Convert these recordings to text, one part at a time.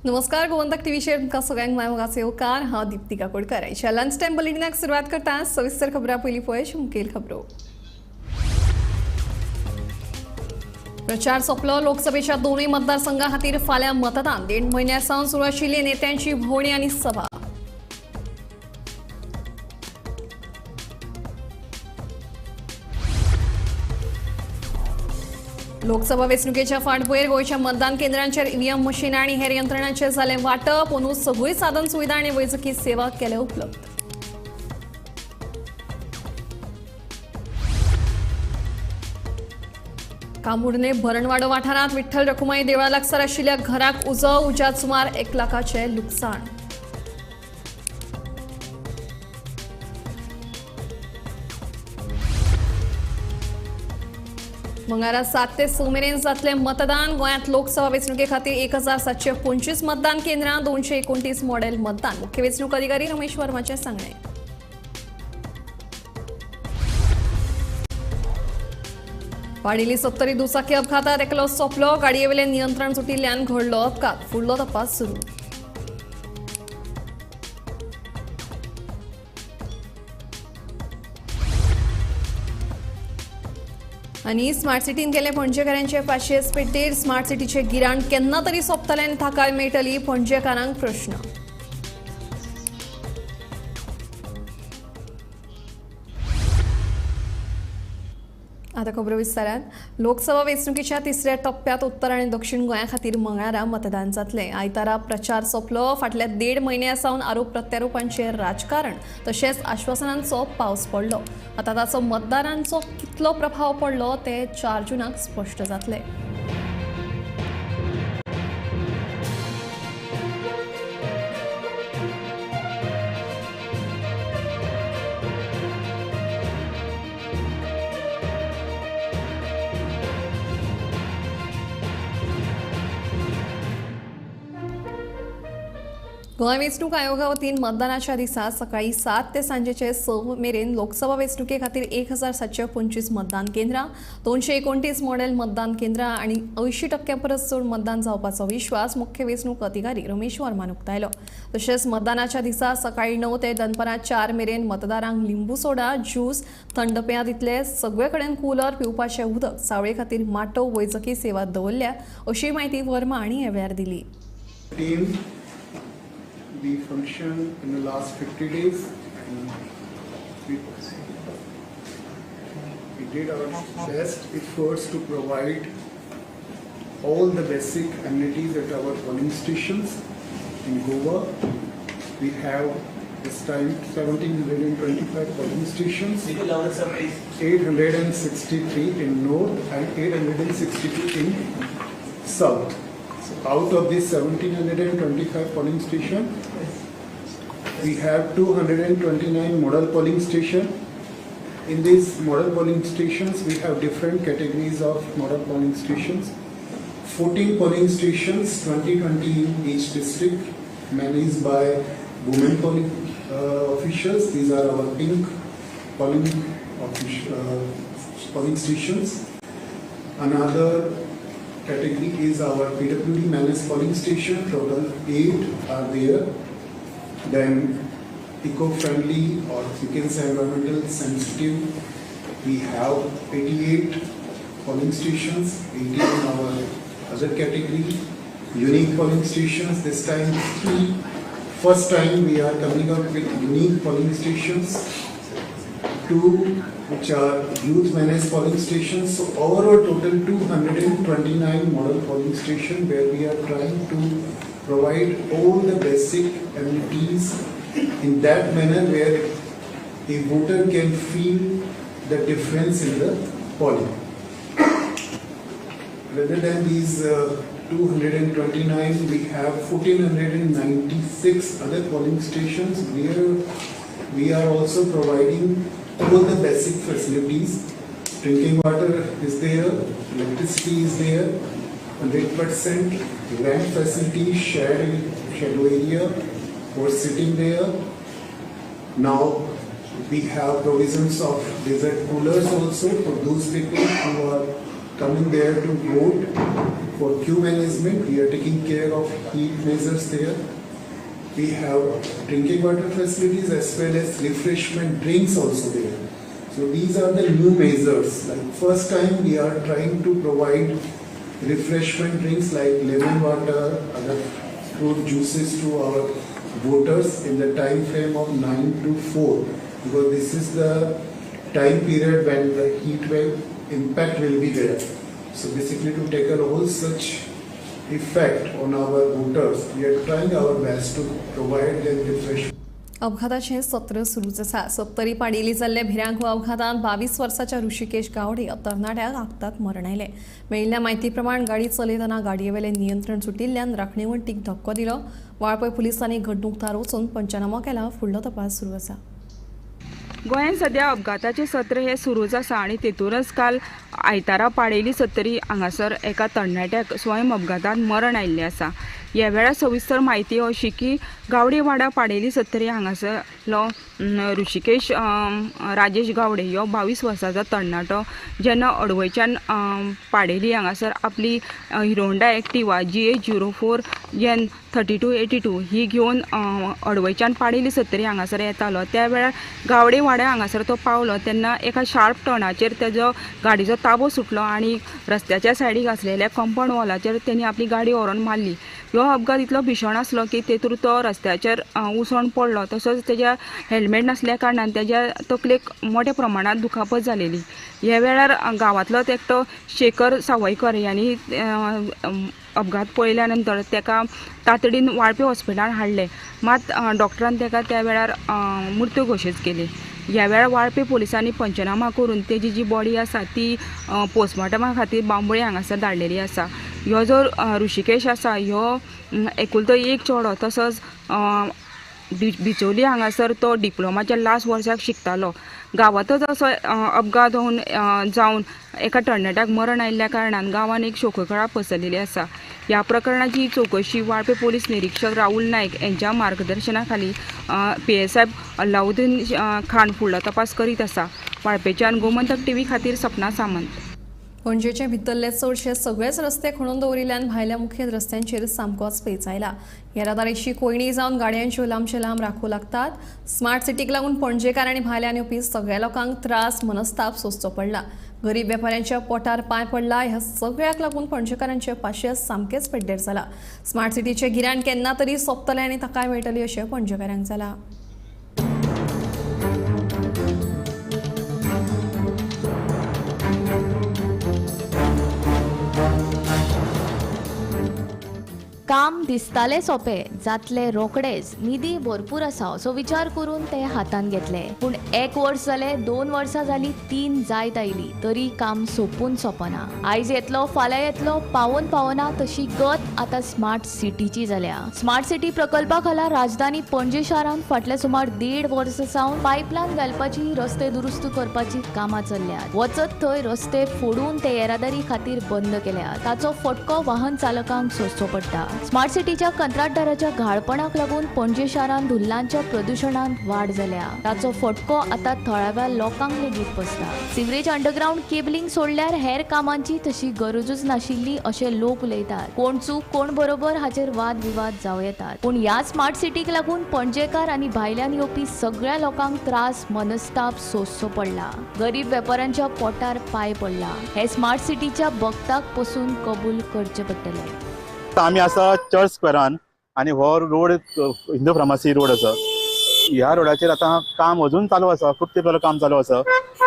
नमस्कार, गोमंतक टीव्हीचेर तुमकां सगळ्यांक माय मोगाचो येवकार. हांव दिप्ती काकोडकर. आयच्या लंच टायम बुलेटिनाक सुरवात करता. सविस्तर खबरां पयलीं पळय मुखेल खबरो. प्रचार सोंपलो. लोकसभेच्या दोनूय मतदारसंघा खातीर फाल्यां मतदान. 1.5 म्हयन्या सावन सुरू आशिल्ली नेत्यांची भोंवडी आनी सभा. लोकसभा वेंचणुकेच्या फाटभुंयेर गोंयच्या मतदान केंद्रांचेर ईव्हीएम मशीन आनी हेर यंत्रणांचें जालें वांटप. अंदू सगळी साधन सुविधा आनी वैजकी सेवा केल्या उपलब्ध. कामुर्णे भरणवाडो वाठारांत विठ्ठल रखुमाई देवळा लागसार आशिल्ल्या घराक उजो. उज्यांत सुमार 1 लाखाचें लुकसाण. मंगळारा 7 ते 6 मेरेन जातलें मतदान. गोंयांत लोकसभा वेंचणुके खातीर 1725 मतदान केंद्रां, 229 मॉडेल मतदान. मुख्य वेंचणूक अधिकारी रमेश वर्माचें सांगणें. वाडिल्ली 70 दुचाकी अपघातात एकलो सोंपलो. गाडयेवेलें नियंत्रण सुटिल्ल्यान घडलो अपघात. फुडलो तपास सुरू. आनी स्मार्ट सिटीन केलें पणजेकारांचे पाशियेस पेड्डेर. स्मार्ट सिटीचें गिराण केन्ना तरी सोंपतलें आनी थाकाय मेळटली पणजेकारांक प्रश्न. आतां खबरो विस्तारान. लोकसभा वेंचणुकेच्या तिसऱ्या टप्प्यांत उत्तर आनी दक्षिण गोंया खातीर मंगळारा मतदान जातलें. आयतारा प्रचार सोंपलो. फाटल्या 1.5 म्हयन्या सावन आरोप प्रत्यारोपांचेर राजकारण तशेंच आश्वासनांचो पावस पडलो. आतां ताचो मतदारांचो कितलो प्रभाव पडलो ते 4 जूनाक स्पश्ट जातलें. गोंय वेंचणूक आयोगा वतीन मतदानाच्या दिसा सकाळी 7 ते सांजेचे 6 मेरेन लोकसभा वेंचणुके खातीर 1725 मतदान केंद्रां, 229 मॉडेल मतदान केंद्रां आनी 80% परस चड मतदान जावपाचो विश्वास मुख्य वेंचणूक अधिकारी रमेश वर्मान उक्तायलो. तशेंच मतदानाच्या दिसा सकाळी 9 ते दनपरां 4 मेरेन मतदारांक लिंबू सोडा, ज्यूस, थंड पेयां दितले. सगळे कडेन कूलर, पिवपाचें उदक, सावळे खातीर माटव, वैजकी सेवा दवरल्या अशी म्हायती वर्मा हांणी ह्या वेळार दिली. We function in the last 50 days and we did our best efforts to provide all the basic amenities at our polling stations in Goa. We have this time 1,725 polling stations, 863 in north and 862 in south. So out of this 1,725 polling station, we have 229 model polling station. In these model polling stations, we have different categories of model polling stations. 14 polling stations, 2020 in each district, managed by women polling officials. These are our pink polling stations. Another category is our PWD managed polling station, total 8 are there. Then eco-friendly, or you can say environmental sensitive, we have 88 polling stations, 80 in our other category. Unique polling stations, this time 3. First time we are coming up with unique polling stations, 2 which are youth managed polling stations. So overall total 229 model polling station where we are trying to provide all the basic amenities in that manner where a voter can feel the difference in the polling. Rather than these 229, we have 1,496 other polling stations where we are also providing all the basic facilities. Drinking water is there, electricity is there, 100% ramp facility, shared shadow area for sitting there. Now we have provisions of desert coolers also for those people who are coming there to vote. For queue management, we are taking care of heat measures there. We have drinking water facilities as well as refreshment drinks also there. So these are the new measures. Like first time we are trying to provide refreshment drinks like lemon water, other fruit juices to our voters in the time frame of 9 to 4, because this is the time period when the heat wave impact will be there. So basically to take all such effect on our voters, we are trying our best to provide them refreshment. अपघाताचें सत्र सुरूच आसा. सत्तरी पाडेली जाल्ले भिरांकूळ अपघातांत 22 वर्साच्या ऋषिकेश गावडे ह्या तरणाट्याक आगतात मरण आयलें. मेळिल्ल्या म्हायती प्रमाण गाडी चलयतना गाडयेवेलें नियंत्रण सुटिल्ल्यान राखणे वण्टीक धपको दिलो. वाळपय पुलिसांनी घडणूक थळार वचून पंचनामो केला. फुडलो तपास सुरू आसा. गोंयांत सद्या अपघाताचें सत्र हें सुरूच आसा आनी तेतूनच काल आयतारा पाडेली सत्तरी हांगासर एका तरणाट्याक स्वयं अपघातांत मरण आयिल्लें आसा. ह्या वेळार सविस्तर म्हायती अशी की गावडेवाडा पाडेली सत्तरी हांगासरलो ऋषिकेश राजेश गावडे ह्यो 22 वर्सांचो तरणाटो जेन्ना अडवयच्यान पाडेली हांगासर आपली Hero Honda Activa GA 04 N 3282 ही घेवन अडवयच्यान पाडेली सत्तरी हांगासर येतालो. त्या वेळार गावडेवाड्या हांगासर तो पावलो तेन्ना एका शार्प टर्नाचेर तेजो गाडीचो ताबो सुटलो आनी रस्त्याच्या सायडीक आसलेल्या कंपावंड वॉलाचेर तेणी आपली गाडी व्हरोन मारली. ह्यो अपघात इतलो भीशण आसलो की तेतूर तो रस्त्याचेर उसळून पडलो. तसोच तेज्या हेल्मेट नासल्या कारणान तेज्या तकलेक मोठ्या प्रमाणात दुखापत जालेली. ह्या वेळार गांवांतलोच एकटो शेखर सावयकर ह्यांनी अपघात पळयल्या नंतर तेका तातडीन वाळपे हॉस्पिटलान हाडलें. मात डॉक्टरान तेका त्या वेळार मृत्यू घोशीत केली. ह्या वेळार वाळपे पोलिसांनी पंचनामा करून तेजी जी बॉडी आसा ती पोस्टमॉर्टमा खातीर बांबोळे हांगासर धाडलेली आसा. ह्यो जो ऋषिकेश आसा ह्यो एकुलतो एक चेडो, तसोच बिचोली हांगासर तो डिप्लोमाच्या लास्ट वर्साक शिकतालो. गांवांतच असो अपघात जावन एका तरणाट्याक मरण आयिल्ल्या कारणान गांवांत एक शोककळा पसरलेली आसा. ह्या प्रकरणाची चवकशी वाळपे पोलीस निरीक्षक राहुल नायक यांच्या मार्गदर्शना खाली PSI Alauddin Khan फुडलो तपास करीत आसा. वाळपेच्यान गोमंतक टीव्ही खातीर सपना सामंत. पणजेचे भितरले चडशे सगळेच रस्ते खणून दवरिल्ल्यान भायल्या मुखेल रस्त्यांचेर सामकोच पेच आयला. येरादारीची कोंयडी जावन गाडयांच्यो लांबचे लांब राखो लागतात. स्मार्ट सिटीक लागून पणजेकार आनी भायल्यान येवपी सगळ्या लोकांक त्रास मनस्ताप सोंसचो पडला. गरीब वेपाऱ्यांच्या पोटार पांय पडला. ह्या सगळ्याक लागून पणजेकारांचे पाशेस सामकेच पेड्डेर जाला. स्मार्ट सिटीचें गिराण केन्ना तरी सोंपतलें आनी ताकाय मेळटली अशें पणजेकारांक जाला. काम दिसताले सोपे, जातले रोखडेच, निधी भरपूर आसा असो विचार करून ते हातान घेतले. पूण 1 वर्स जालें, 2 वर्सां जालीं, 3 जायत आयली तरी काम सोंपून सोंपना. आयज येतलो फाल्यां येतलो पावोन पावना तशी गत आतां स्मार्ट सिटीची जाल्या. स्मार्ट सिटी प्रकल्पा खाला राजधानी पणजे शारांत फाटल्या सुमार 1.5 वर्सां सावन पायपलायन घालपाची, रस्ते दुरुस्त करपाची कामां चल्ल्यात. वचत थंय रस्ते फोडून ते येरादारी खातीर बंद केल्यात. ताचो फटको वाहन चालकांक सोंसचो पडटा. स्मार्ट सिटीच्या कंत्राटदाराच्या घाळपणाक लागून पणजे शारांत धुल्लांच्या प्रदुशणांत वाड जाल्या. ताचो फटको आतां थळाव्या लोकांक लेगीत बसता. सिवरेज अंडरग्रावंड केबलिंग सोडल्यार हेर कामांची तशी गरजूच नाशिल्ली अशें लोक उलयतात. कोण चूक कोण बरोबर हाचेर वाद विवाद जावं येतात. पूण ह्या स्मार्ट सिटीक लागून पणजेकार आनी भायल्यान येवपी सगळ्या लोकांक त्रास मनस्ताप सोंसचो पडला. गरीब वेपाऱ्यांच्या पोटार पांय पडला. हे स्मार्ट सिटीच्या भक्ताक पसून कबूल करचें पडटलें. आमी आसा चर्च स्क्वेरान आनी हो रोड हिंदू फार्मासी रोड आसा. ह्या रोडाचेर आतां काम अजून चालू आसा, खूब तेंप जालो काम चालू आसा.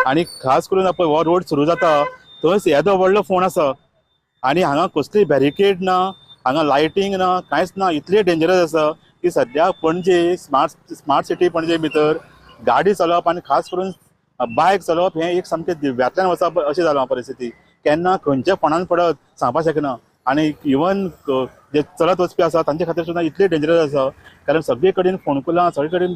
आनी खास करून पळय हो रोड सुरू जाता थंयच येदो व्हडलो फोण आसा आनी हांगा कसली बॅरिकेड ना, हांगा लायटींग ना, कांयच ना. इतलें डेंजरस आसा की सद्या पणजे स्मार्ट सिटी पणजे भितर गाडी चलोवप आनी खास करून बायक चलोवप हें एक सामकें दिव्यांतल्यान वचप अशें जालां परिस्थिती. केन्ना खंयच्या फोणान पडत सांगपाक शकना. आनी इवन जे चलत वचपी आसा तांचे खातीर सुद्दां इतले डेंजरस आसा, कारण सगळे कडेन फोंडकुलां, सगळे कडेन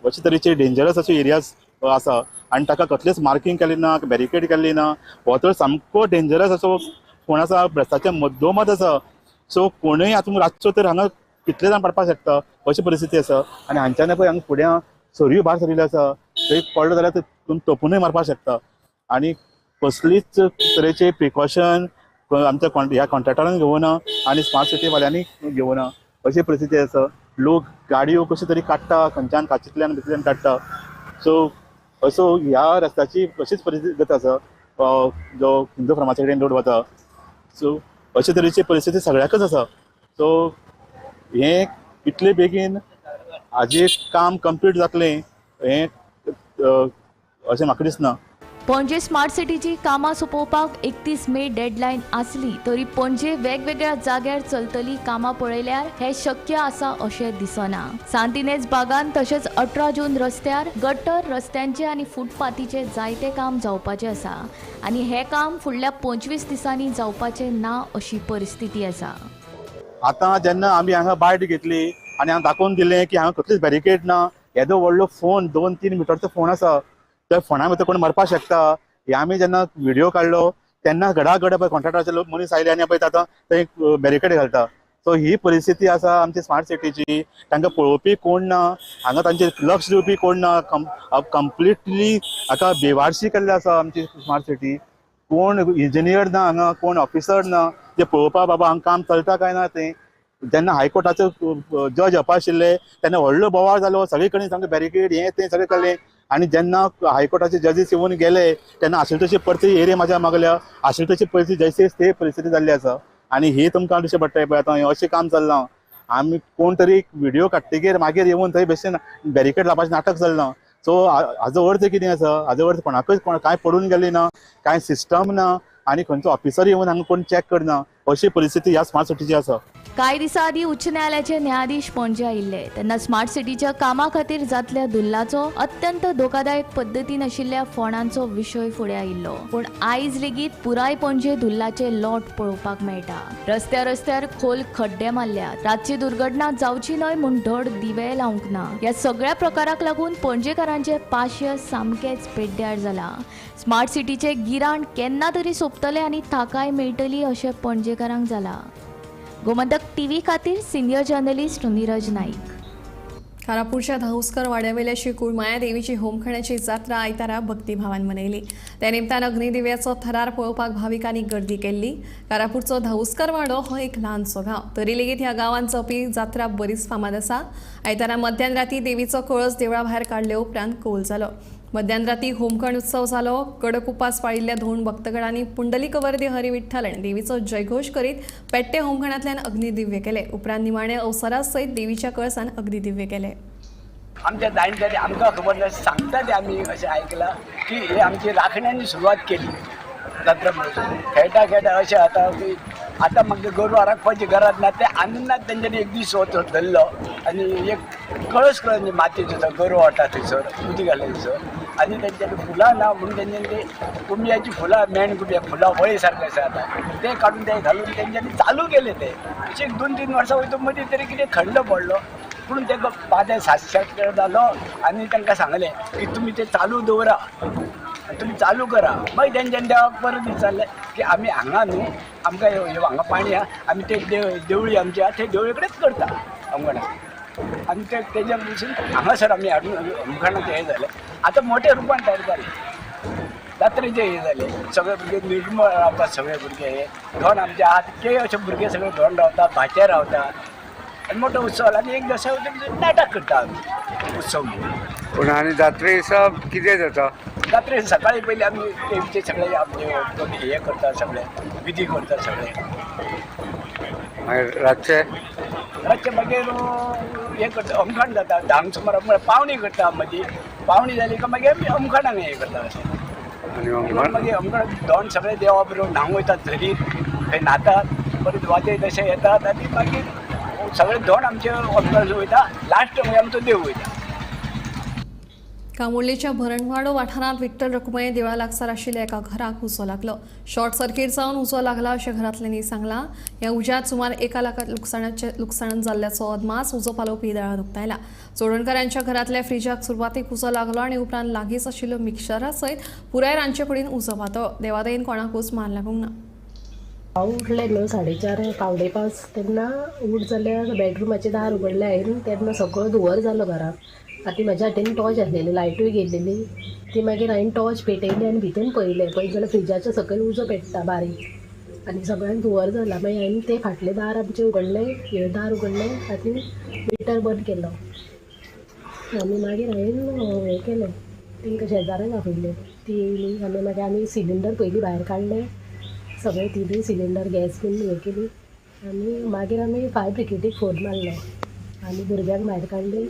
अशे तरेचे डेंजरस अशे एरियाज आसा आनी ताका कसलेच मार्कींग केलें ना, बॅरिकेड केल्ली ना. हो तर सामको डेंजरस असो फोंड आसा, रस्त्याच्या मदोमद आसा. सो कोणूय आतां रातचो तर हांगा कितले जाण पडपाक शकता अशी परिस्थिती आसा. आनी हांच्यान पळय हांगा फुड्यां सरयो भायर सरिल्ल्यो आसा, थंय पडलो जाल्यार तोपुनूय मारपाक शकता. आनी कसलीच तरेचे प्रिकॉशन आमच्या ह्या कॉन्ट्रॅक्टरान घेवना आनी स्मार्ट सिटी वाल्यांनी घेवना अशी परिस्थिती आसा. लोक गाडयो कश्यो तरी काडटा, खंयच्यान काचींतल्यान भितरल्यान काडटा. सो असो ह्या रस्त्याची अशीच परिस्थिती गत आसा जो हिंदू फार्मासी कडेन रोड वता. सो अशे तरेची परिस्थिती सगळ्याकच आसा. सो हें इतले बेगीन हाजें काम कंप्लीट जातलें हें अशें म्हाका दिसना. पणजे स्मार्ट सिटीची कामां सोंपोवपाक 31 मे डेडलायन आसली तरी पणजे वेगवेगळ्या जाग्यार चलतली कामां पळयल्यार हे शक्य आसा अशें दिसना. सांतिनेज बागान तशेंच 18 जून रस्त्यार गटर रस्त्यांचे आनी फुटपाथीचे जायते काम जावपाचे आसा आनी हे काम फुडल्या 25 दिसांनी जावपाचे ना अशी परिस्थिती आसा. आतां जेन्ना आमी हांगा बायट घेतली आनी हांगा दाखोवन दिलें की हांगा कसलीच बॅरिकेड ना, येदो व्हडलो फोन 2-3 मिटरचो फोन आसा, त्या फोना भितर कोण मरपाक शकता. हे आमी जेन्ना व्हिडिओ काडलो तेन्ना घडाघड पळय कॉन्ट्रॅक्टराचे लोक मनीस आयले आनी पळय आतां थंय बॅरिकेड घालता. सो ही परिस्थिती आसा आमची स्मार्ट सिटीची. तांकां पळोवपी कोण ना, हांगा तांचेर लक्ष दिवपी कोण ना. कंप्लिटली हाका बेवारशी केल्ली आसा आमची स्मार्ट सिटी. कोण इंजिनियर ना हांगा, कोण ऑफिसर ना जे पळोवपा बाबा हांगा काम चलता काय ना तें. जेन्ना हायकोर्टाचो जज येवपा आशिल्ले तेन्ना व्हडलो बोवाळ जालो, सगळे कडेन सामकें बॅरिकेड हें तें सगळें केलें. आनी जेन्ना हायकोर्टाचे जजीस येवन गेले तेन्ना आशिल्ली तशी परती एरिया म्हाज्या मागल्या, आशिल्ली तशी परिस्थिती जैसे ते परिस्थिती जाल्ली आसा. आनी ही तुमकां दिश्टी पडटा पळय आतां हें अशें काम चल्लां. आमी कोण तरी व्हिडिओ काडटकीर मागीर येवन थंय बेश्टें बॅरिकेड लावपाचें नाटक चल्लां. सो हाजो अर्थ कितें आसा, हाजो अर्थ कोणाकच कांय पडून गेलें ना, कांय सिस्टम ना आनी खंयचो ऑफिसर येवन हांगा कोण चॅक करना अशी परिस्थिती ह्या स्मार्ट सिटीची आसा. कांय दिसां आदीं उच्च न्यायालयाचे न्यायाधीश पणजे आयिल्ले तेन्ना स्मार्ट सिटीच्या कामा खातीर जातल्या धुल्लाचो अत्यंत धोकादायक पद्दतीन आशिल्ल्या फोंडांचो विशय फुडें आयिल्लो. पूण आयज लेगीत पुराय पणजे धुल्लाचे लोट पळोवपाक मेळटा. रस्त्या रस्त्यार खोल खड्डे मारल्यात. रातची दुर्घटना जावची न्हय म्हूण धड दिवे लावंक ना. ह्या सगळ्या प्रकाराक लागून पणजेकारांचे पाशय सामकेंच पेड्ड्यार जाला. स्मार्ट सिटीचे गिराण केन्ना तरी सोंपतलें आनी थाकाय मेळटली अशें पणजेकारांक जाला. गोमंतक टीव्ही खातीर सिनियर जर्नलिस्ट नीरज नाईक. कारापूरच्या धाऊस्कर वाड्यावेल्या श्री कुळमाया देवीची होमखण्याची जात्रा आयतारा भक्तिभावान मनयली. त्या निमतान अग्निदिव्याचो थरार पळोवपाक भाविकांनी गर्दी केल्ली. कारापूरचो धाऊस्कर वाडो हो एक ल्हानसो गांव, तरी लेगीत ह्या गांवांत जावपी जात्रा बरीच फामाद आसा. आयतारा मध्यान राती देवीचो कळस देवळा भायर काडले उपरांत कौल जालो. मध्यान राती होमखण उत्सव जालो. कडक उपास पाळिल्ल्या धोंड भक्तगणांनी पुंडलीक वरदे हरी विठ्ठल आनी देवीचो जयघोश करीत पेट्टे होमखणांतल्यान अग्निदिव्य केले. उपरांत निमाणे अवसरा सयत देवीच्या कळसान अग्निदिव्य केले. आमच्या जाणट्यांनी आमकां खबर ना, सांगता ते आमी अशें आयकलां की हे आमची राखण्यांनी सुरवात केली जात्रा म्हणून. खेळटा खेळटा अशें जाता की आतां म्हाका गोरवां राखपाची गरज ना, ते आनंदात तेंच्यांनी एक दीस वचो धरलो आनी एक कळस कळस मातयेचो तो गोरवां वता थंयसर उदीक घालता थंयसर आनी तेंच्यांनी फुलां ना म्हणून तेंच्यांनी ते कुंब्याची फुलां मेण कुंब्या फुलां वळी सारकें आसा आतां ते काडून ते घालून तेंच्यांनी चालू केले ते. अशें 2-3 वर्सां वयता मदीं तरी कितें खंड पडलो, पूण ताका पाद्या सातशे जालो आनी तांकां सांगलें की तुमी ते चालू दवरा, तुमी चालू करा. मागीर तेंच्यांनी देवाक परत विचारलें की आमी हांगा न्हू, आमकां हांगा पाणी आहा, आमी ते देवळी आमची आहा ते देवळी कडेच करता अमखणाक. आनी ते तेज्या पसून हांगासर आमी हाडून अमखणाचें हें जालें. आतां मोठ्या रुपान तयार जालें, जात्रेचें हें जालें, सगळे भुरगे निर्मळ रावतात, सगळे भुरगे हे धोंड आमचे आहा ते अशे भुरगे सगळे धोंड रावतात, भाचे रावतात आनी मोठो उत्सव जाला. आनी एक दसा नाटक करता आमी उत्सव म्हणून. पूण आनी जात्रे दिसा कितें जाता? जात्रे सकाळी पयलीं आमी तेमचे सगळे आमचे हे करता, सगळे विधी करता सगळे. मागीर रातचे? रातचे मागीर हें करता, अमखण जाता 10 सुमार पावणी करता. मदीं पावणी जाली काय मागीर आमी अमखणाक हें करता अशें. मागीर अमखण धोंड सगळे देवा बरोबर न्हावंक वयतात झरीत, थंय न्हातात, परत वाजयत तशें येतात आनी मागीर सगळे धोंड आमचे अमखण वयता. लास्ट मागीर आमचो देव वयता. कामुर्लेच्या भरणवाडो वाठारांत विठ्ठल रखुमाई देवळा लागसार आशिल्ल्या एका घराक उजो लागलो. शॉर्ट सर्किट जावन उजो लागला अशें घरांतल्यांनी सांगलां. ह्या उज्यांत सुमार 1 लाखात लुकसाण जाल्ल्याचो अदमास उजो पालोवपी दळान उक्तायला. चोडणकारांच्या घरांतल्या फ्रिजाक सुरवातीक उजो लागलो आनी उपरांत लागींच आशिल्ल्या मिक्सरा सयत पुराय रांदचे कुडीन उजो पातळ्ळो. देवादयेन कोणाकूच मार लागूंक ना. हांव उठलें न्हू 4:30 4:45 तेन्ना उठ जाल्यार बेडरुमाचें दार उगडलें हांवें, तेन्ना सगळो धुंवर जालो घरांत. आतां म्हाज्या हातीन टॉर्च आसलेली, लायटूय गेल्लेली. ती मागीर हांवें टॉर्च पेटयली आनी भितून पळयलें, पळयत जाल्यार फ्रिजाच्या सकयल उजो पेट्टा बारीक आनी सगळ्यांक धुंवर जाला. मागीर हांवें तें फाटलें दार आमचें उगडलें, हें दार उगडलें आनी मिटर बंद केलो आनी मागीर हांवें हें केलें, तांकां शेजाऱ्यांक आपयलें, ती येयली आनी मागीर आमी सिलिंडर पयलीं भायर काडले सगळे, तिनूय सिलिंडर गॅस बीन हें केली आनी मागीर आमी फायर ब्रिगेडीक फोन मारलो आनी भुरग्यांक भायर काडली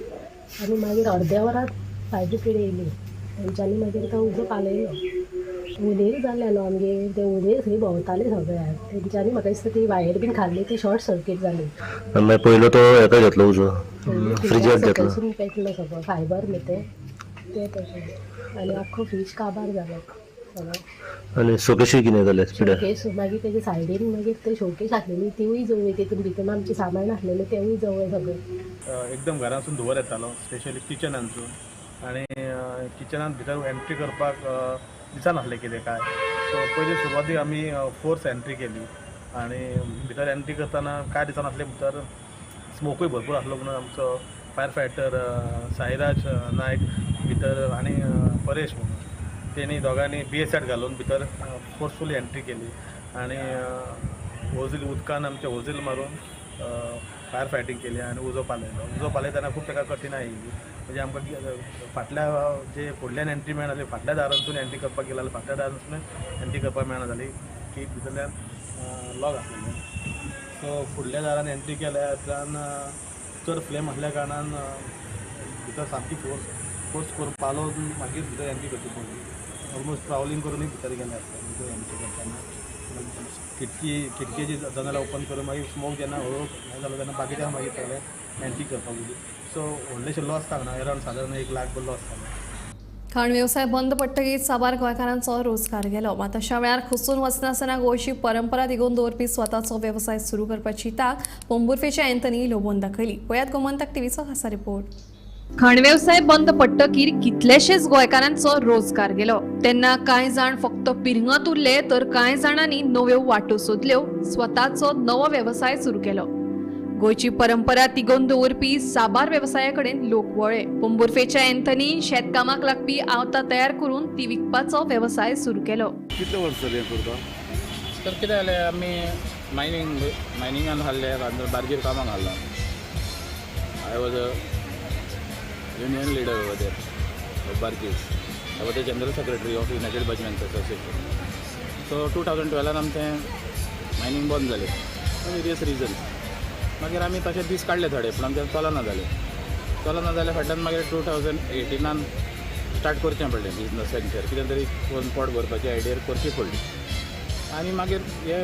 आनी मागीर अर्द्या वरांत फायर ब्रिगेड येयली. तेंच्यांनी मागीर तो उजो पालयलो. हुंदीर जाले न्हू आमगेर, ते हुंदीर थंय भोंवताले सगळ्याक, तेंच्यांनी म्हाका दिसता ती वायर बीन खाल्ली, ती शॉर्ट सर्कीट जाली. मागीर पयलो तो हेका घेतलो उजो, फ्रिजाक घेतलो, सकयसून पेटलो सगळो फायबर न्ही तें तें तशें आनी आख्खो फ्रीज काबार जालो सगळो. आनी शोकेशूय कितें जालें स्पिडार? शोकेस मागीर तेजे सायडीन मागीर ते शोकेस आसलेली तिवूय जवळ्ळी, तितून भितर आमचें सामान आसलेलें तेवूय जवळ सगळें. एकदम घरांतसून धुंवर येतालो, स्पेशली किचनांतसून, आनी किचनांत भितर एंट्री करपाक दिसनासलें कितें काय. सो पयली सुरवातीक आमी फोर्स एंट्री केली आनी भितर एंट्री करतना काय दिसनासलें, भितर स्मोकूय भरपूर आसलो म्हणून आमचो फायर फायटर साईराज नायक भितर आनी परेश म्हणून तेणी दोगांनी बी एस एट घालून भितर फोर्सफुली एंट्री केली आनी होजील उदकान आमचे होजील मारून फायर फायटींग केली आनी उजो पालयलो. उजो पालयतना खूब ताका कठीणाय येयली, म्हणजे आमकां फाटल्या जे फुडल्यान एंट्री मेळना जाली, फाटल्या दारांतसून एंट्री करपाक गेले जाल्यार फाटल्या दारांतसून एंट्री करपाक मेळना जाली की भितरल्यान लॉक आसलेलें. सो फुडल्या दारान एंट्री केल्या उपरांत चड फ्लेम आसल्या कारणान भितर सामकी फोर्स करून पालोवन मागीर भितर एंट्री करची पडली. ऑलमोस्ट ट्रावलिंग करूनय भितर गेले आसता. भितर एंट्री करतना खिडकेची जनेलां ओपन करून मागीर स्मोक जेन्ना हळू हें जालो तेन्ना बाकीच्या मागीर सगळें एंट्री करपाक गेली. सो व्हडलेशें लॉस जावंक ना, अरावंड सादारण 1 लाख लॉस जालो. खाण वेवसाय बंद पडटकीच साबार गोंयकारांचो रोजगार गेलो. मात अशा वेळार खचून वचनासतना गोंयची परंपरा तिगोवन दवरपी स्वताचो वेवसाय सुरू करपाची तांक पोंबुर्फेच्या अँथनी लोबोन दाखयली. पळयात गोमंतक टीव्हीचो खासा रिपोर्ट. खाण वेवसाय बंद पडटकीर कितलेशेच गोंयकारांचो रोजगार गेलो. तेन्ना कांय जाण फक्त पिरंगत उरले तर कांय जाणांनी नव्यो वाटो सोदल्यो, स्वताचो नवो वेवसाय सुरू केलो. गोंयची परंपरा तिगोवन दवरपी साबार वेवसाया कडेन लोक वळ्ळे. पोंबुर्फेच्या अँथनीन शेतकामाक लागपी आवतां तयार करून ती विकपाचो वेवसाय सुरू केलो. कितले वर्स जाली हें करता? तर कितें जालें, आमी मायनिंगान घाल्ले, बार्जीर कामाक घाल्ला. I was a union leader over there of barges. I was the general secretary of United Bargemen's Association. So 2012 आमचें मायनींग बंद जालें वेरियस रिजन्स. मागीर आमी तशे दीस काडले थोडे, पूण आमचें चलना जालें. चलना जालें फाटल्यान मागीर 2018नान स्टार्ट करचें पडलें बिजनस वेंचर, कितें तरी करून पोट भरपाची आयडियार करची पडली. आनी मागीर हे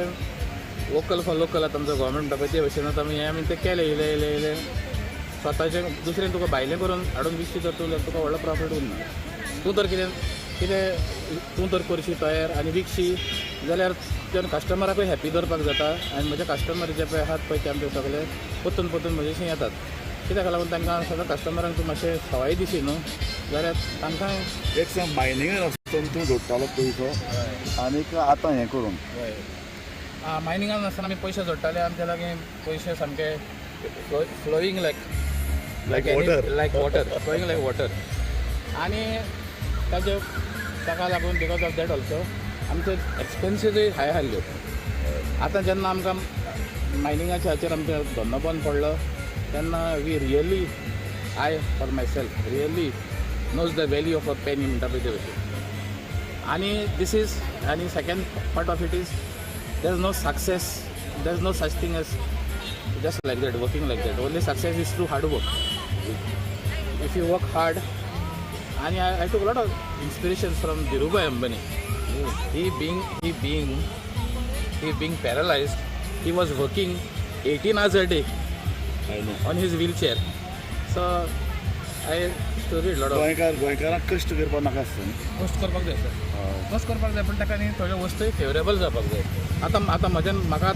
वोकल फॉर लोकल आतां आमचो गोवोरमेंट म्हणटा पळय ते भशेन आतां आमी हें आमी तें केलें. इल्लें इल्लें इल्लें स्वताचें दुसरें तुका भायलें करून हाडून विकशी तर तूं जाल्यार तुका व्हडलो प्रॉफीट उरना. तूं तर कितें कितें तूं तर करशी तयार आनी विकशी जाल्यार तुज्यान कस्टमराकूय हॅप्पी दवरपाक जाता. आनी म्हजे कस्टमर जे पळय आहात पळय ते आमचे सगळे परतून परतून म्हजेशी येतात. कित्याक लागून तांकां सगळ्या कस्टमरांक तूं मातशें सवाय दिशी न्हू जाल्यार तांकां एक सांग, मायनिंगान आसतना तूं जोडटालो पयसो आनीक आतां हें करून? हय, मायनिंगान आसतना आमी पयशे जोडटाले. आमचे लागीं पयशे सामके flowing like like water. Like water, flowing like water. आनी ताजे ताका लागून because of that also आमचे एक्सपेन्सीसूय हाय आसल्यो. आतां जेन्ना आमकां मायनिंगाच्या हाचेर आमचो धंदो बंद पडलो तेन्ना we really, I for myself really knows the value of a penny म्हणटा पळय ते भशेन. आनी this is आनी second part of it is there is no success, there is no such thing as just like that, working like that. Only success is through hard work. If you work hard, and I took a lot of inspirations from Dhirubhai Ambani. He being paralyzed, he was working 18 hours a day I know. On his wheelchair. So I studied a lot of. गोंयकार गोंयकारांक कश्ट करपाक नाका आसता न्ही. कश्ट करपाक जाय सर, कश्ट करपाक जाय, पूण ताका न्ही थोड्यो वस्तूय फेवरेबल जावपाक जाय. आतां आतां म्हज्यान म्हाका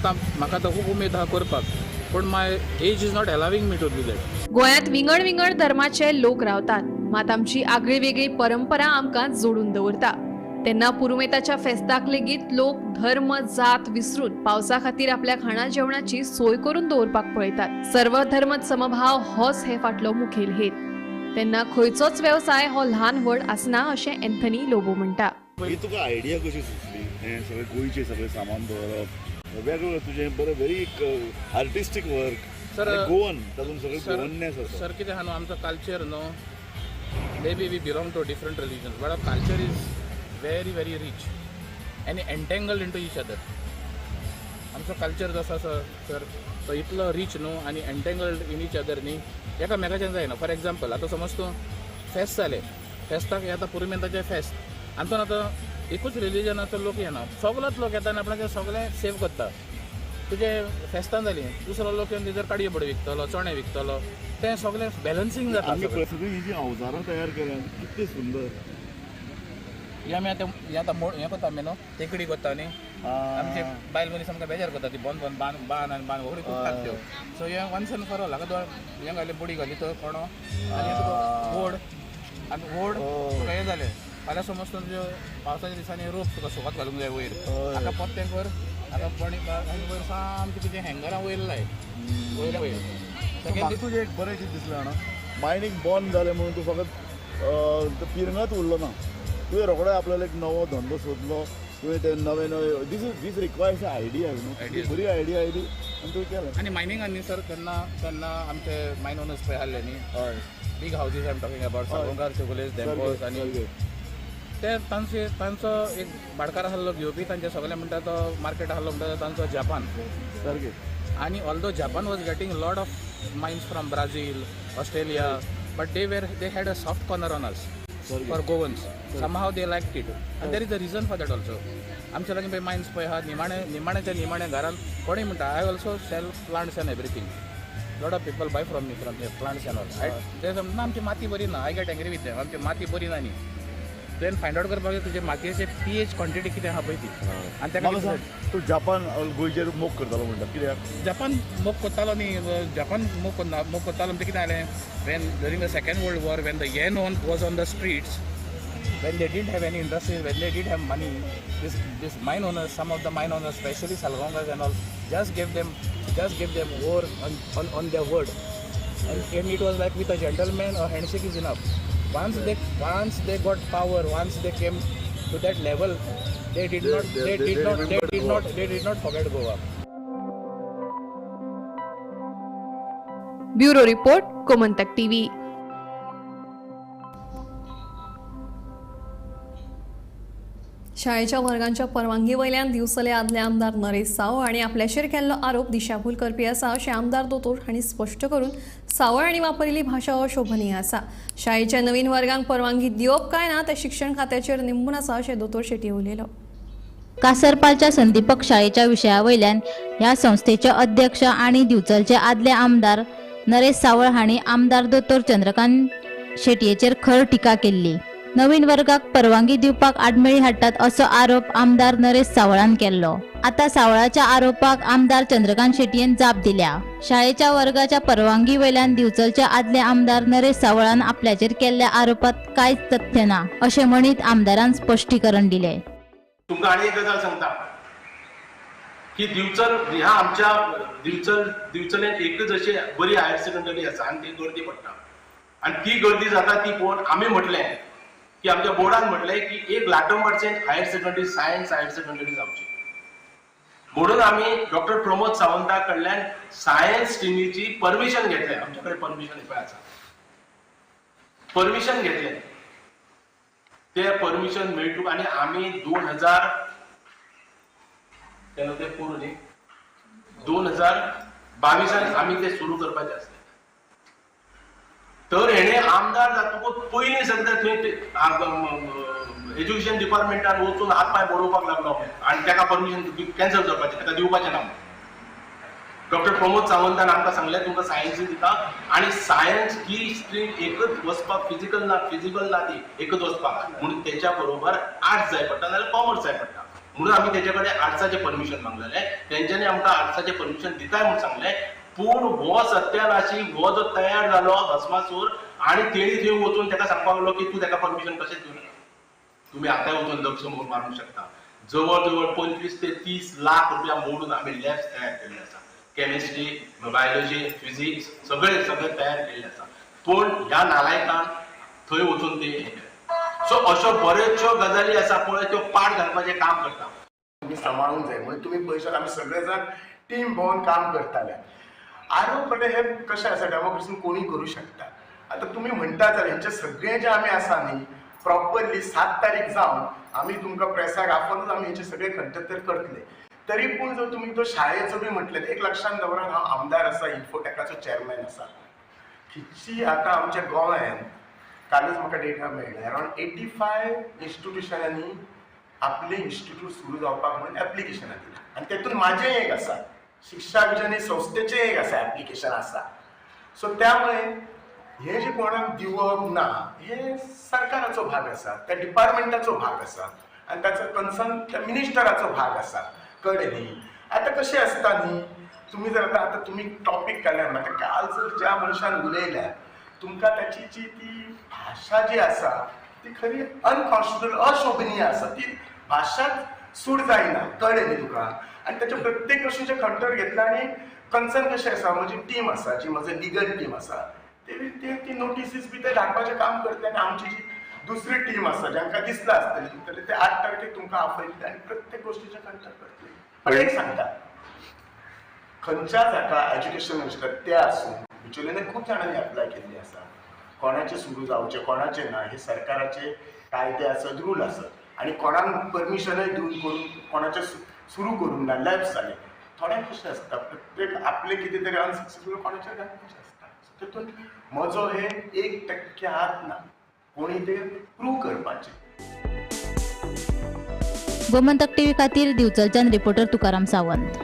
आतां खूब उमेद आहा करपाक, पूण my age is not allowing me to do that. गोंयांत विंगड विंगड धर्माचे लोक रावतात, मात आमची आगळी वेगळी परंपरा आमकां जोडून दवरता. तेन्ना पुरुमेताच्या फेस्ताक लेगीत लोक धर्म जात विसरून पावसा खातीर आपल्या खाणा जेवणाची सोय करून दवरपाक पळयतात. सर्व धर्म समभाव होच हे फाटलो मुखेल हेत. तेन्ना खंयचोच वेवसाय हो ल्हान व्हड आसना अशें एन्थनी लोबो म्हणटा. ही तुका आयडिया कशी सुचली? हें सगळें गोंयचें सगळें सामान दवरप, वेगवेगळें तुजें बरें very artistic work sir, Goan तातूंत सगळें गोवननेस आसा. सर कितें आहा न्हू, आमचो कल्चर न्हू, maybe we belong to different religions but our culture is very very rich and entangled into each other. आमचो कल्चर जसो आसा सर तो इतलो रीच न्हू आनी एन्टेंगल्ड इन इच अदर न्ही, एकामेकाच्यान जायना. फॉर एग्जाम्पल आतां समज तूं फेस्त जालें, फेस्ताक हे आतां पुरुमेंताचें फेस्त, आमचो आतां एकूच रिलिजनाचो लोक येना, सगलोच लोक येता आनी आपणाचें सगळें सेव करता. तुजें फेस्तान जालीं दुसरो लोक येवन थंयसर काडयो बडी विकतलो, चणे विकतलो, तें सगळें बॅलन्सींग जाता. सगळीं ही जी अवजारां तयार केल्यात कितली सुंदर. हे आमी आतां हें आतां हें करता आमी न्हू, तेकडी करता न्ही, आमचे बायल मनीस आमकां बेजार करता ती बोन बोन बान बान आनी बान व्हडली तुट्टात त्यो. सो हें वन्स एंड फॉर ऑल हाका दोन हें घालें, बुडी घाली तो कोणो आनी तुका वड आनी वड तुका हें जालें. फाल्यां समज तुज्यो पावसाच्या दिसांनी रोप तुका सुकत घालूंक जाय वयर, आतां परतें कर, आतां बणी आनी वयर सामकें तुजें हँगरां वयर लाय, वयल्या वयर. म्हाका तुजें एक बरें कितें दिसलें जाणा, मायनींग बंद जालें म्हणून तूं फकत पिरंगत उरलो ना, तुवें रोखडो आपल्याला एक नवो धंदो सोदलो, तुवें ते नवे नवे this is this requires a idea न्हू, बरी आयडिया आयली आनी तुवें केलें. आनी मायनिंगान न्ही सर, तेन्ना तेन्ना आमचे मायन ओनर्स पळय आहले न्ही, हय, big houses I am talking about, Salgaonkar, Chowgule, Dempo's, आनी ते तांचे तांचो एक भाटकार आहलो घेवपी, तांचे सगळे म्हणटा तो मार्केट आहलो म्हणटा तो तांचो जपान. सारकें. आनी although Japan was getting lot of mines from Brazil, Australia, but they had a soft corner on us for Goans. Somehow they liked it and there is a reason for that also. आमच्या लागीं पळय mines पळय आहा, निमाणे निमाण्याच्या निमाण्या घरान कोणूय म्हणटा I also sell plants and everything, lot of people buy from me from plants and all. ते समजना आमची माती बरी ना, I get angry with them, आमची माती बरी ना न्ही. तुवें फायंड आवट करपाक जाय तुजे मातयेचे पी एच क्वॉन्टिटी कितें आहा पळय ती. आनी ताका तूं जपान गोंयचेर मोग करतालो म्हणटा, कित्याक जपान मोग करतालो न्ही? जपान मोग करना, मोग करतालो म्हणजे कितें जालें, when during the second world war when the yen on was on the streets, when they didn't have any industries, when they didn't have money, this mine owners, some of the mine owners, especially Salgaonkars and all, just gave them war on their word. And it was like with a gentleman, a handshake is enough. Once they got power, once they came to that level, they did not forget Goa. Bureau report, Gomantak TV. शाळेच्या वर्गांच्या परवानगी वयल्यान दिवचले आदले आमदार नरेश सावळ हांणी आपल्याचेर केल्लो आरोप दिशाभूल करपी आसा अशें आमदार दोतोर हांणी स्पश्ट करून सावळ हांणी वापरिल्ली भाशा अशोभनीय आसा. शाळेच्या नवीन वर्गांक परवानगी दिवप काय ना तें शिक्षण खात्याचेर निंबून आसा अशें दोतोर शेट्टी उलयलो. कासरपालच्या संदीपक शाळेच्या विशया वयल्यान ह्या संस्थेचे अध्यक्ष आनी दिवचलचे आदले आमदार नरेश सावळ हांणी आमदार दोतोर चंद्रकांत शेटयेचेर खर टिका केल्ली. नवीन वर्गाक परवानगी दिवपाक आडमेळी हाडटात असो आरोप आमदार नरेश सावळान केल्लो. आता सावळाच्या आरोपाक आमदार चंद्रकांत शेटयेन जाप दिल्या. शाळेच्या वर्गाच्या परवानगी वयल्यान दिवचलचे आदले आमदार नरेश सावळान आपल्याचेर केल्ल्या आरोपात कांयच तथ्य ना अशें म्हणीत आमदारान स्पश्टीकरण दिले. तुमकां आनी एक गजाल सांगता की दिवचल ह्या आमच्या दिवचलेन एकच अशी बरी हायर सेकंडरी आसा आनी ती गर्दी पडटा आनी ती गर्दी जाता ती पळोवन आमी म्हटलें की आमच्या बोर्डान म्हटलें की एक लाटंबारचें higher secondary science higher secondary जावची म्हणून आमी डॉक्टर प्रमोद सावंता कडल्यान सायन्स स्ट्रिमीची परमिशन घेतलें. आमच्या कडेन परमिशन पळय आसा, परमिशन घेतलें, ते परमिशन मेळटूक आनी आमी 2000 तेन्ना ते पोरूं न्ही 2022 आमी ते सुरू करपाचे आसले. तर हेणे आमदार जातकूच पयलीं सगळें थंय एज्युकेशन डिपार्टमेंटान वचून हात पांय बडोवपाक लागलो आनी ताका परमिशन कॅन्सल करपाचें, ताका दिवपाचें ना. डॉक्टर प्रमोद सावंतान आमकां सांगलें तुमकां सायन्स दिता आनी सायन्स ही स्ट्रीम एकच वचपाक फिजिकल ना, फिजिबल ना ती एकच वचपाक, म्हणून तेच्या बरोबर आर्ट्स जाय पडटा नाजाल्यार कॉमर्स जाय पडटा. म्हणून आमी तेच्या कडेन आर्ट्साचें परमिशन मागलेलें, तेंच्यांनी आमकां आर्ट्साचें परमिशन दिताय म्हूण सांगलें. पूण हो सत्यानाशी हो जो तयार जालो भस्मासूर आनी तेणी थंय वचून ताका सांगपाक लागलो की तूं ताका परमिशन कशें दिवना. तुमी आतांय वचून लक्ष मारूंक शकता, जवळ जवळ 25 ते 30 लाख रुपया मोडून आमी लॅब्स तयार केल्ले आसा, केमिस्ट्री, बायोलॉजी, फिजिक्स सगळे सगळे तयार केल्ले आसा. पूण ह्या नालायकान थंय वचून ते. सो अश्यो बऱ्योचश्यो गजाली आसा पळय त्यो पाड घालपाचें काम करता. तुमी सांबाळूंक जाय म्हणून तुमी पळयशात आमी सगळे जाण टीम भोंवन काम करताले. आरोप हे कशें आसा, डेमोक्रेसीन कोणूय करूं शकता. आतां तुमी म्हणटा जाल्यार हेंचे सगळे जे आमी आसा न्ही प्रॉपरली 7 तारीख जावन आमी तुमकां प्रेसाक आपोवनूच आमी हेचे सगळे खंततर करतले. तरी पूण जर तुमी तो शाळेचो बी म्हटलें, एक लक्षांत दवरात, हांव आमदार आसा, इन्फोटॅकाचो चॅरमॅन आसा. खिच्ची आतां आमच्या गोंयांत कालूच म्हाका डेटा मेळ्ळा, अरावंड 85 इन्स्टिट्युशनांनी आपले इन्स्टिट्यूट सुरू जावपाक म्हणून एप्लिकेशनां दिलां आनी तेतून म्हाजें एक आसा, शिक्षा विजन हे संस्थेचें एक आसा एप्लिकेशन आसा. सो त्यामुळे हे जे कोणाक दिवप ना हे सरकाराचो भाग आसा, त्या डिपार्टमेंटाचो भाग आसा आनी ताचो कन्सर्न त्या मिनिस्टराचो भाग आसा. कळ्ळें न्ही? आतां कशें आसता न्ही, तुमी जर आतां आतां तुमी टॉपीक काडल्या, म्हाका काल जर ज्या मनशान उलयल्या तुमकां ताची जी ती भाशा जी आसा ती खरी अनकॉन्स्टिट्युशनल, अशोभनीय आसा. ती भाशाच सूट जायना. कळ्ळें न्ही तुका? आनी ताच्या प्रत्येक गोश्टीचें खंटर घेतला आनी कन्सर्न कशें आसा, म्हजी टीम आसा, जी म्हजी लिगल टीम आसा, ते ती नोटिसीस बी ते धाडपाचें काम करतले. आनी आमची जी दुसरी टीम आसा जांकां दिसलां आसतलें जाल्यार ते 8 तारखेक तुमकां आपयतले आनी प्रत्येक गोश्टीचें खंटर करतले. पण एक सांगता, खंयच्याच हाका एज्युकेशन मिनिस्टर ते आसूं, बिचोलेने खूब जाणांनी एप्लाय केल्ली आसा, कोणाचें सुरू जावचें कोणाचें ना हे सरकाराचे कायदे आसत, रूल आसत आनी कोणाक परमिशनय दिवन करून कोणाचें सुरू करूंक ना, लॅप्स जालें. थोड्यांक कशें आसता, प्रत्येक आपलें कितें तरी अनसक्सेसफूल कोणाचें घालपाचें आसता. तेतून म्हजो हे 1% हात ना, कोणी ते प्रूव करपाचें. गोमंतक टीव्ही खातीर दिवचलच्यान reporter Tukaram Sawant.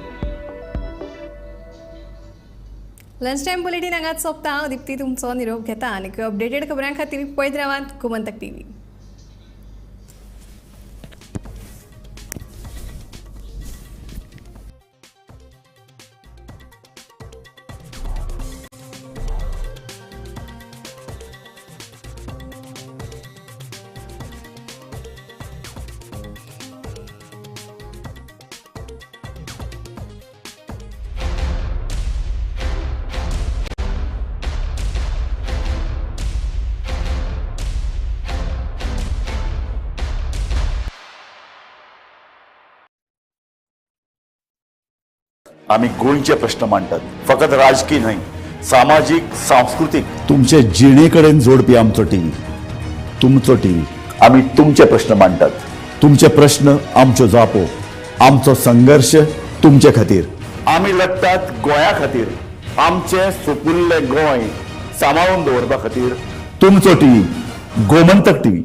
Lunch time bulletin हांगाच सोंपता. हांव दीप्ती तुमचो निरोप घेता आनी अपडेटेड खबरां खातीर पळयत रावात गोमंतक टीव्ही. आमी गोंयचे प्रश्न मांडटात, फकत राजकीय न्हय, सामाजीक, सांस्कृतीक, तुमचे जिणे कडेन जोडपी आमचो टीव्ही, तुमचो टीव्ही. आमी तुमचे प्रश्न मांडटात, तुमचे प्रश्न आमच्यो जापो, आमचो संघर्श तुमचे खातीर. आमी लढटात गोंया खातीर, आमचें सुपुल्लें गोंय सांबाळून दवरपा खातीर. तुमचो टीव्ही, गोमंतक टीव्ही.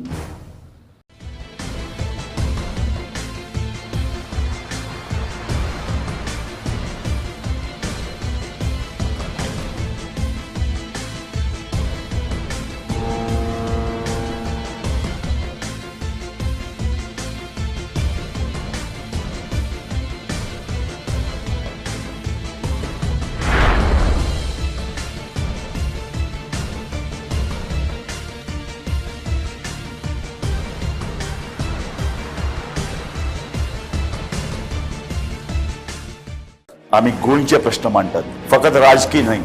आमी गोंयचे प्रश्न मांडटात, फकत राजकीय न्हय.